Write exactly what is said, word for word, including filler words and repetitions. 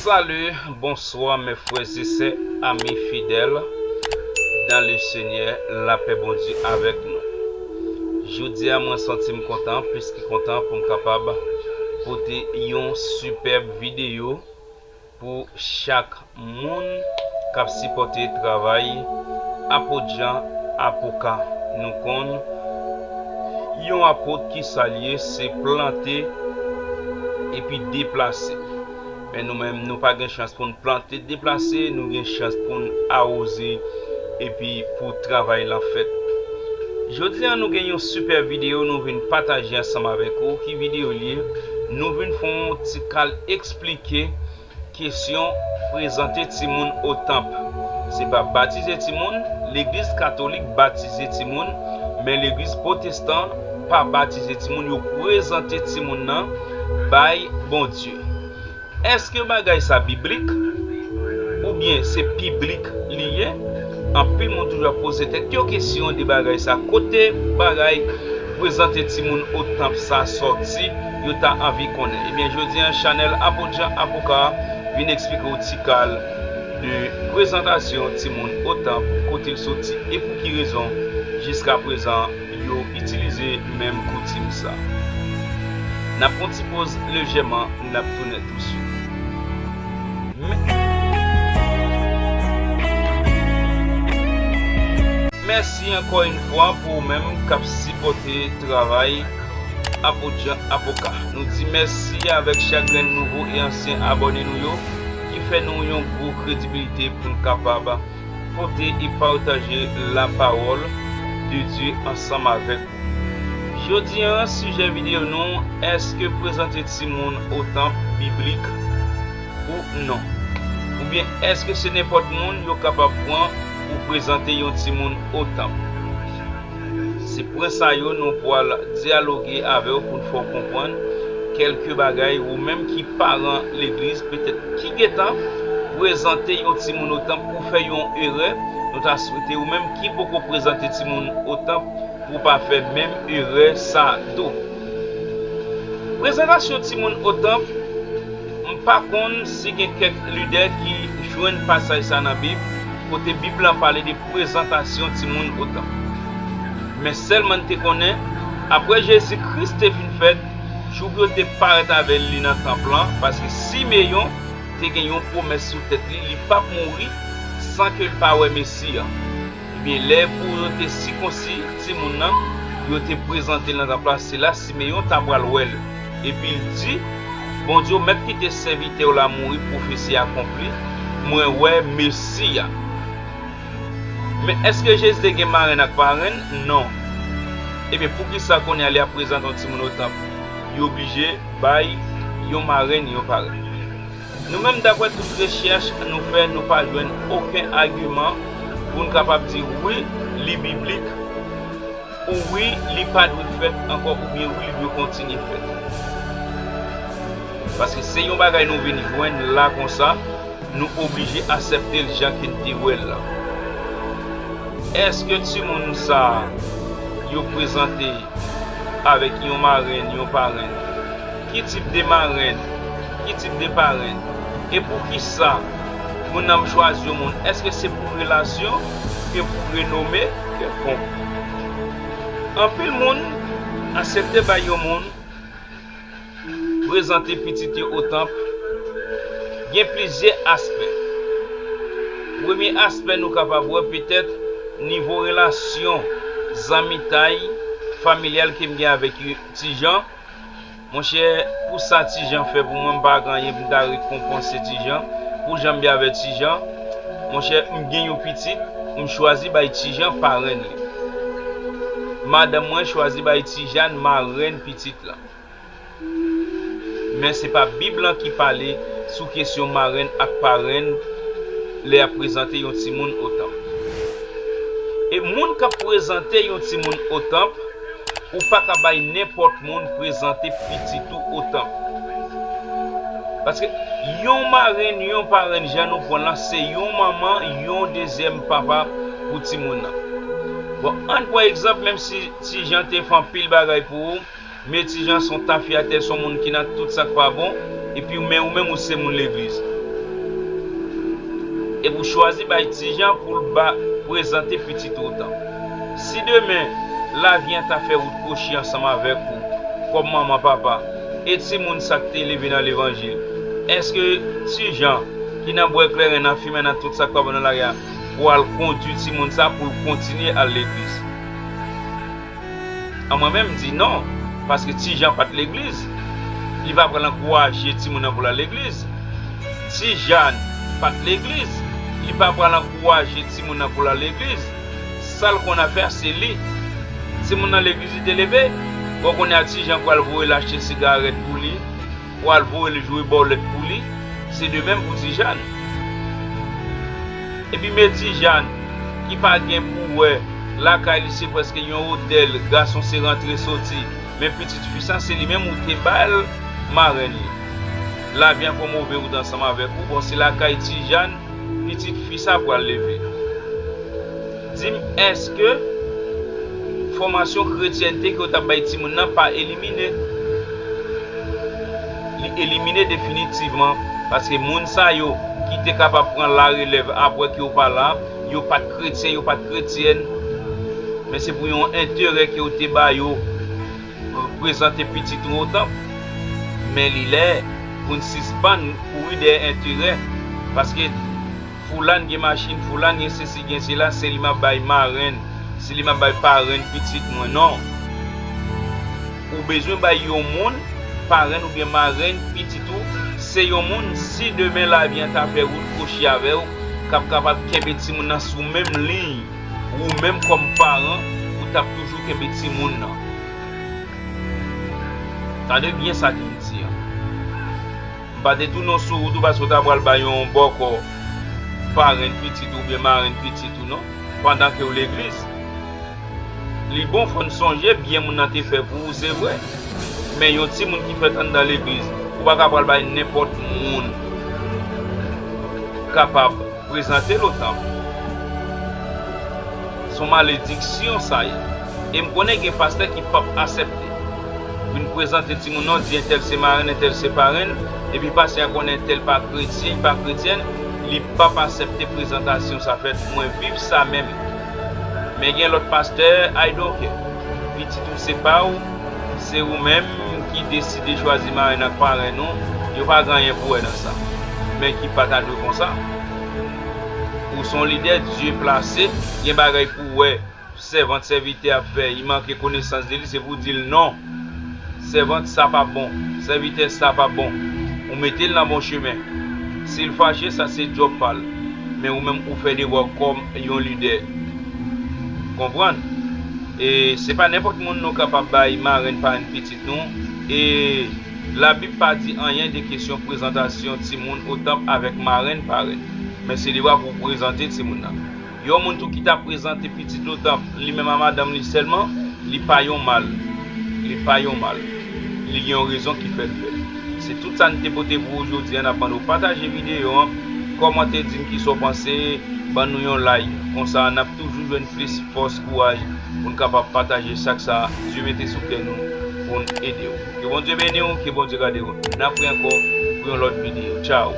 Salut, bonsoir mes frères et sœurs, amis fidèles dans le Seigneur, lapè Bondye avèk nou. Jodi a mwen santi m kontan, plis ki kontan pou m kapab pote yon sipèb videyo pou chak moun k ap sipòte travay Apot Jan Apoka. Nou konn yon apot ki sa l ye, se plante epi deplase. Men nou menm, nou pa gen chans pou n plante, deplase, nou gen chans pou n awoze epi pou travay lan fèt. Jodi a, nou gen yon sipè videyo nou vin pataje ansanm avèk ou. Ki videyo l ye? Nou vin fè yon ti kal eksplike kesyon prezante timoun o tanp. Se pa batize timoun, legliz katolik batize timoun, men legliz pwotestan pa batize timoun, yo prezante timoun nan bay Bondye. Èske bagay sa biblik? Oubyen se piblik li ye? Anpil moun toujou ap poze tèt yo kesyon de bagay sa. Kote bagay prezante timoun o tanp sa sòti, yo ta anvi konnen? Ebyen, jodi a, chanèl Apot Jan Apoka vin eksplike w ti kal de prezantasyon timoun o tanp, kote l soti e pou ki rezon, jiska prezan, yo itilize menm koutim sa. N ap pran ti poz lejèman, n ap tounen touswit. Mè-, mèsi ankò yon fwa pou ou menm k ap sipòte travay Apot Jan Apoka. Nou di mèsi avèk chak grenn nouvo e ansyen abòne nou yo, ki fè nou yon gwo kredibilite pou n kapab pote e pataje lapawòl de Dye ansanm avèk ou. Jodi a, sijè videyo nou, èske prezante timoun o tanp biblik ou non? Oubyen èske se nenpòt moun yo kapab pran pou prezante yon timoun o tanp? Se pwen sa yo nou pral dyaloge avè w pou n fè w konprann kèlke bagay, ou menm ki paran legliz, petèt ki gentan prezante yon timoun o tanp ou fè yon erè, nou ta swete ou menm ki poko prezante timoun o tanp pou w pa fè menm erè sa tou. Prezantasyon timoun o tanp, m pa konn si gen kèk lidè ki jwenn pasaj sa nan Bib, kote Bib lan pale de prezantasyon timoun o tanp. Men sèlman n te konnen, apre Jezi Kris te fin fèt, jouk yo te parèt avè li nan tanp lan, paske Simeyon te gen yon pwomès sou tèt li, li p ap mouri san ke l pa wè Mesi a. Ebyen, lè pou yo te sikonsi timoun nan, yo te prezante l nan tanp la, se la Simeyon ta pral wè l. Epi l di, Bondye, w mèt kite sèvitè w la mouri, pwofesi akonpli, mwen wè Mesi a. Men èske Jezi te gen marenn ak parenn? Non. Ebyen, poukisa kounye a lè y ap prezante yon timoun o tanp, yo oblije bay yon marenn, yon parenn? Nou menm, daprè tout rechèch nou fè, nou pa jwenn okenn agiman pou n kapab di wi, li biblik, ou wi, li pa dwe fèt ankò, oubyen wi, li dwe kontinye fèt. Paske se yon bagay nou vin jwenn la konsa, nou oblije aksepte l jan ke n te wè l la. Èske timoun sa a yo prezante avèk yon marenn, yon parenn? Ki tip de marenn? Ki tip de parenn? E poukisa moun nan ap chwazi yon moun? Èske se pou relasyon ke pou renome kèlkonk? Anpil moun aksepte bay yon moun prezante pitit yo o tanp. Gen plizyè aspè. Premye aspè nou kapab wè petèt nivo relasyon, zanmitay, familyal ke m gen avèk Ti Jan. Monchè, pou sa Ti Jan fè pou mwen, m pa gen anyen pou m ta rekonpanse Ti Jan. Pou jan m byen avè Ti Jan, monchè, m gen yon pitit, m chwazi bay Ti Jan parenn li. Madanm mwen chwazi bay Ti Jan marenn pitit la. Men se pa Bib lan ki pale sou kesyon marenn ak parenn lè y ap prezante yon timoun o tanp. E moun k ap prezante yon timoun o tanp, ou pa ka bay nenpòt moun prezante pitit ou o tanp. Paske yon marenn, yon parenn, jan nou pran l lan, se yon manman, yon dezyèm papa pou timoun nan. Bon, ann pran egzanp, menm si Ti Jan te fè anpil bagay pou ou, men Ti Jan se yon tafyatè, se yon moun ki nan tout sa k pa bon, epi men ou menm ou se moun legliz. epi w chwazi bay Ti Jan pou l ba, prezante pitit ou tan. Si demen, lavi an ta fè wout kwochi ansanm avèk ou, kòm manman, papa, e timoun sa k te leve nan levanjil, èske Ti Jan, ki nan bwè kleren, nan fimen, nan tout sa k pa bon nan lari a, pral kondui timoun sa pou l kontinye al legliz? An mwen menm, m di non, paske Ti Jan pa t legliz. Li pa pral ankouraje timoun nan pou l al legliz. Ti Jan pa t legliz. Li pa pral ankouraje timoun nan pou l al legliz. Sa l konn ap fè, se li. Timoun nan legliz li te leve. Bon, kounye a Ti Jan pral voye l achte sigarèt pou li, pral voye l jwe bòlèt pou li. Se de menm pou Ti Jan. Epi men Ti Jan, ki pa gen pou wè, lakay li se prèske yon otèl, gason se rantre soti. Men pitit fi sa, se li menm ou te ba l marenn li. Lavi an fè w move wout ansanm avèk ou. Bon, se lakay Ti Jan, pitit fi sa pral leve. Di m, èske fòmasyon kretyènte ke w t ap bay timoun nan pa elimine? Li elimine definitivman, paske moun sa yo ki te kapab pran larelèv apre ke w pa la, yo pa t kretyen, yo pa t kretyèn, men se pou yon enterè ke w te ba yo, prezante pitit ou o tanp. Men li lè pou n sispann kouri dèyè enterè, paske Foulàn gen machin, Foulàn gen sesi, gen sela, se li m ap bay marenn, se li m ap bay parenn pitit mwen. Non. Ou bezwen bay yon moun parenn oubyen marenn pitit ou, se yon moun, si demen lavi an ta fè wout kwochi avè w, k ap kapab kenbe timoun nan sou menm liy, ou menm kòm paran, ou t ap toujou kenbe timoun nan. Tande byen sa ke m di an. M pa te tounen w sou wout ou paske w ta pral bay yon bòkò parenn pitit ou oubyen marenn pitit ou non, pandan ke w legliz. Li bon, fò n sonje byen moun nan te fè pou ou, se vre. Men yon timoun ki fèt anndan legliz, ou pa ka pral bay nenpòt moun kapab prezante l o tanp. Se yon malediksyon sa ye. E m konnen gen pastè ki p ap aksepte. Vin prezante timoun nan, di entèl se marenn, entèl se parenn, epi pastè a konnen entèl pa kretyen, pa kretyèn, li p ap aksepte prezantasyon sa fèt. Mwen viv sa menm. Men gen lòt pastè, I don't care. Pitit ou se pa w, se ou menm ki deside chwazi marenn ak parenn ou, yo pa gen anyen pou wè nan sa. Men ki pa ta dwe konsa. Ou se yon lidè, Dye plase, gen bagay pou wè, sèvant, sèvitè ap fè, li manke konesans de li, se pou w di l non. Sèvant, sa pa bon. Sèvitè, sa pa bon. Ou mete l nan bon chemen. Si l fache, sa se djòb pa l. Men ou menm, ou fè devwa w kòm yon lidè. Konprann? E se pa nenpòt moun nou kapab bay marenn parenn pitit nou. E Labib pa di anyen de kesyon prezantasyon timoun o tanp avèk marenn parenn. Men se devwa pou w prezante timoun nan. Yon moun tou ki ta prezante pitit l o tanp, li menm a madanm li sèlman, li pa yon mal. Li pa yon mal. Li gen yon rezon ki fè l fè l. Se tout sa n te pote pou ou jodi a. N ap mande w pataje videyo an, kòmante, di m kisa w panse, ban nou yon like. Konsa, n ap toujou jwenn plis fòs, kouraj pou n kapab pataje sak sa Dye mete sou kè nou pou n ede w. Ke Bondye beni w, ke Bondye gade w. N ap wè ankò pou yon lòt videyo. Tchaw!